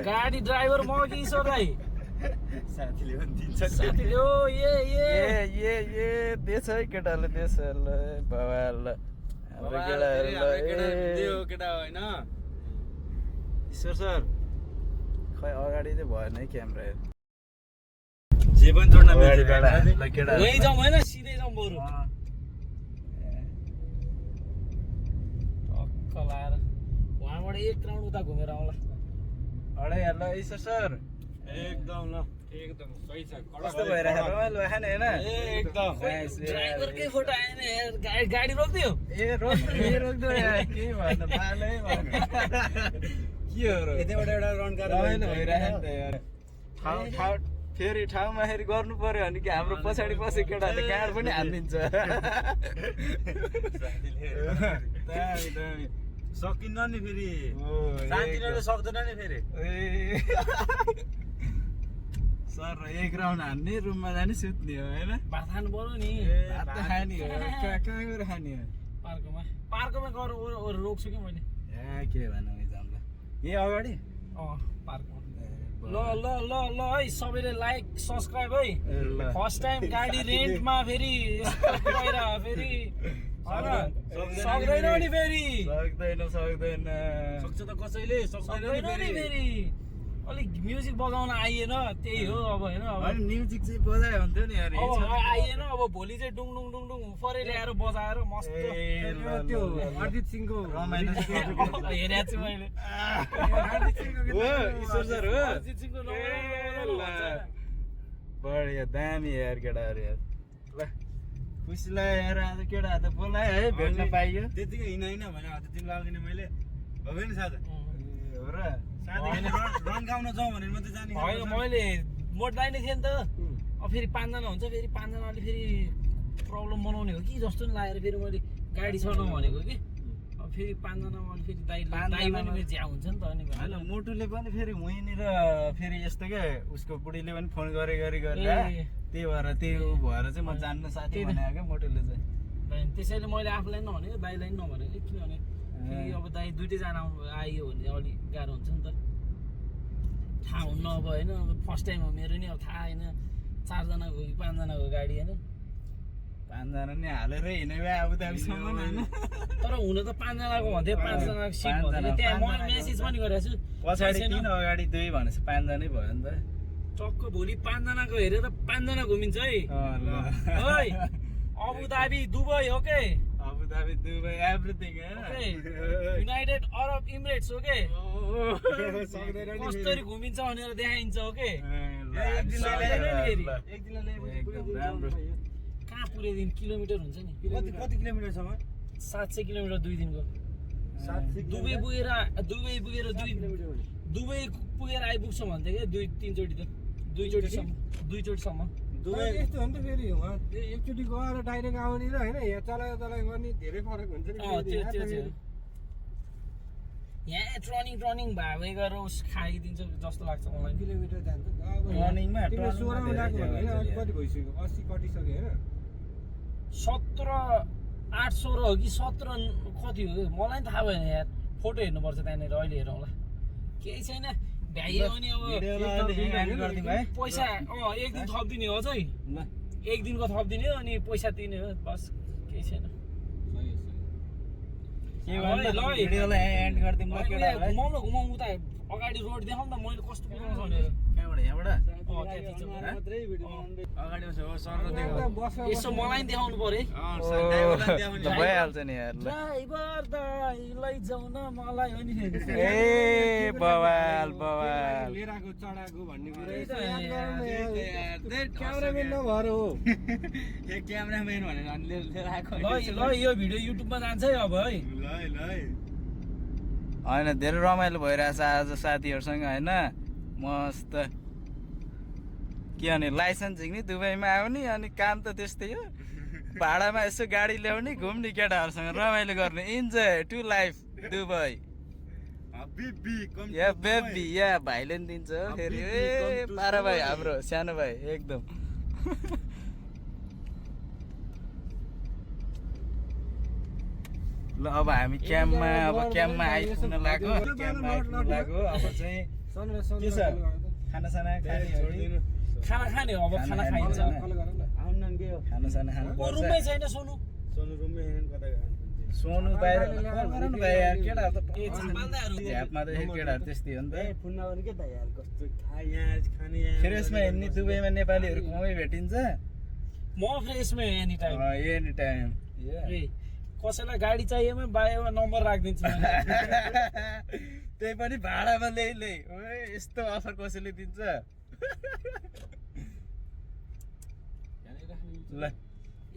गाडी ड्राइभर म कि ईश्वर दाइ साथीले पनि दिन्छ साथीले हो ए देश है केटाले देश ल बवाल हाम्रो केटाहरु केटा होइन ईश्वर सर खै अगाडि चाहिँ भएन है क्यामेरा जे पनि जोड्न अगाडि मिल्छ केटा यही जाउँ होइन सिधै जाउँ बरु टक्क लाएर वहाँबाट एक राउन्ड उता घुमेर आउँला अडै ल ईश्वर सर एकदम ल एकदम सही छ कस्तो भइरहेको रमाइलो भयो नि हैन एकदम ड्राइभरकै फोटो आएन यार गाडी रोकिदियो ए रोक्दो यार के भन्नु पालै भन्नु के हो र यतैबाट एउटा रन गरेर रमाइलो भइरहेको नि त यार ठाउँ फेरि ठाउँमा फेरि गर्नु पर्यो भने कि हाम्रो पछाडि पछि केटाहरूले गाड पनि हानिदिन्छ दामी दामी सकिन्न नि फेरि ओ साथीले सक्दैन नि फेरि सर एक राउन्ड हान्ने रुममा जाने सुत्ने हो होइन भात खानु पर्यो नि भात त खाने हो कहाँ गएर खाने हो पार्कमा गएर रोक्छु कि मैले ए के भन्नु जाउँला ए अगाडि पार्कमा ल है सबैले लाइक सब्सक्राइब है फर्स्ट टाइम गाडी रेन्टमा फेरि फेरि सक्दैन नि फेरि सक्दैन सक्छ त कसैले सक्दैन नि फेरि अलिक म्युजिक बजाउन आइएन त्यही हो अब होइन अब म्युजिक चाहिँ बजायो हुन्थ्यो नि यार अब आइएन अब भोलि चाहिँ डुङ फरे ल्याएर बजाएर मस्त त्यो अर्जित सिंहको रमाइलो हेरेको छु मैले ईश्वर सर हो अर्जित सिंहको नम्बर बढिया दामी यार केटाहरू यार ल खुसी लाग्यो यार आज केटाहरू त बोलायो है भेट्न पाइयो त्यतिकै हिँड भने हात तिमी लाग्ने मैले हो नि साथी हो र साथी रन गाउन जाउँ भनेर मात्रै जाने होइन मैले मोट्दै नै थिएँ नि त अब फेरि 5 जना हुन्छ फेरि 5 जनाले फेरि प्रब्लम बनाउने हो कि जस्तो नि लागेर फेरि मैले गाडी चढाउँ भनेको कि अब फेरि 5 जनामा फेरि दाइ पनि फेरि झ्या हुन्छ नि त अनि होइन मोटुले पनि फेरि हुइनेर फेरि यस्तो क्या उसको बुढीले पनि फोन गरेर त्यही भएर त्यो भएर चाहिँ म जान्न साथी भनेको क्या मोटुले चाहिँ त्यसैले मैले आफूलाई नभनेको दाइलाई पनि नभनेको किनभने फेरि अब दाइ दुइटैजना आइयो भने अलिक गाह्रो हुन्छ नि त थाहा हुन्न अब होइन अब फर्स्ट टाइम हो मेरो नि अब थाहा होइन 4 जनाको कि 5 जनाको गाडी होइन 5 जना नि हालेर हिँड्यो भए आबुधाबीसम्म होइन तर हुन त 5 जनाको भन्थे 5 जनाको सिट भन्थे त्यहाँ म मेसेज पनि गरेको छु पछाडि 3 अगाडि 2 भनेपछि 5 जनै भयो नि त टक्क भोलि 5 जनाको हेरेर 5 जना घुमिन्छ है है Abu Dhabi Dubai okay Abu Dhabi Dubai everything United अरब इमिरेट्स ओके कसरी घुमिन्छ भनेर देखाइन्छ ओके कहाँ पुर्याइदिनु किलोमिटर हुन्छ नि कति किलोमिटरसम्म 700 किलोमिटर 2 दिनको दुबई पुगेर आइपुग्छ भन्थे क्या 2-3 चोटि त 2 चोटिसम्म दुबई यस्तो हो नि त फेरि एकचोटि गएर डाइरेक्ट आउने र होइन यहाँ चलाइ गर्ने धेरै फरक हुन्छ नि यहाँ ट्रनिङ भए गएर उस खाइदिन्छ जस्तो लाग्छ मलाई किलोमिटर जान्छ रनिङमा 16 मा लाग्यो होइन अलिक कति भइसक्यो 80 कटिसक्यो होइन 17-800 हो कि 17 कति हो मलाई पनि थाहा भएन यार फोटो हेर्नुपर्छ त्यहाँनिर अहिले हेरौँला केही छैन भ्याइयो भने अब पैसा एक दिन थपिदिने हो अझै एक दिनको थपिदिने अनि पैसा दिने हो बस केही छैन घुमाउँ उता अगाडि रोड देखाउँ न मैले कस्तो पुगाउँछ भनेर यसो मलाई पनि देखाउनु पर्यो भइहाल्छ नि यार ड्राइभर दाइलाई जाउँ न मलाई हो नि ए बवाल लिएर आएको चढाएको भन्ने क्यामेराम्यान नभएर हो क्यामेराम्यान भनेर लिएर आएको ल यो भिडियो युट्युबमा जान्छ है अब है होइन धेरै रमाइलो भइरहेछ आज साथीहरूसँग होइन मस्त के भने लाइसेन्स झिक्ने दुबईमा आउने अनि काम त त्यस्तै हो भाडामा यसो गाडी ल्याउने घुम्ने केटाहरूसँग रमाइलो गर्ने इन्जोय टु लाइफ दुबई या बेबी या भाइले पनि दिन्छ फेरि ए पारा भाइ हाम्रो सानो भाइ एकदम ल अब हामी क्याम्पमा आइपुग्न लाग्यो अब चाहिँ के छ खानासाना खाने हो कि खाना खाने हो अब खाना खाइन्छ खानासाना खानु ऊ रुममै छैन सोनु सोनु बाहिर कल गर न भाइ यार केटाहरू त ए चापालदाहरू झ्यापमा त केटाहरू त्यस्तै हो नि त फेरि यसमा हेर्ने दुबईमा नेपालीहरू कमै भेटिन्छ म फ्रेसमै एनी टाइम एनी टाइम ए कसैलाई गाडी चाहिएमा बायोमा नम्बर राखिदिन्छु मैले त्यही पनि भाडामा ल्याइ ओए यस्तो अफर कसैले दिन्छ ल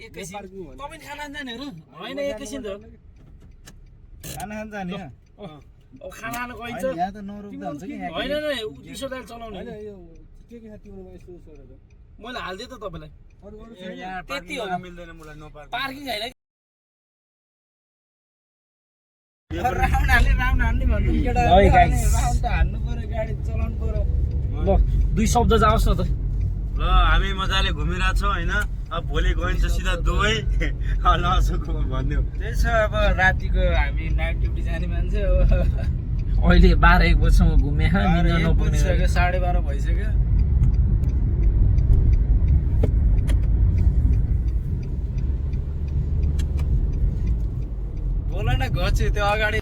एकैछिन तपाईँ खाना जानेहरू होइन एकैछिन त खाना खान जाने हो? अब खाना खानु गइन्छ होइन, यहाँ त नरोक्दा हुन्छ कि यहाँ होइन नै दिसो दाल चलाउने मैले हालिदिएँ त तपाईँलाई त्यति हो पार्किङ होइन राउन्ड हान्ने भन्नु नि केटा है guys। राउन्ड त हान्नु पर्यो गाडी चलाउनु पर्यो ल दुई शब्द जाओस् न त ल हामी मजाले घुमिरहेछौँ होइन अब भोलि गइन्छ सिधा दुबई नसुकु भन्यो त्यही छ अब रातिको हामी नाइट ड्युटी जाने मान्छे हो अहिले 12-1 बजीसम्म घुमे मिल्न नपुग्ने 12:30 भइसक्यो बोल न घच्यो त्यो अगाडि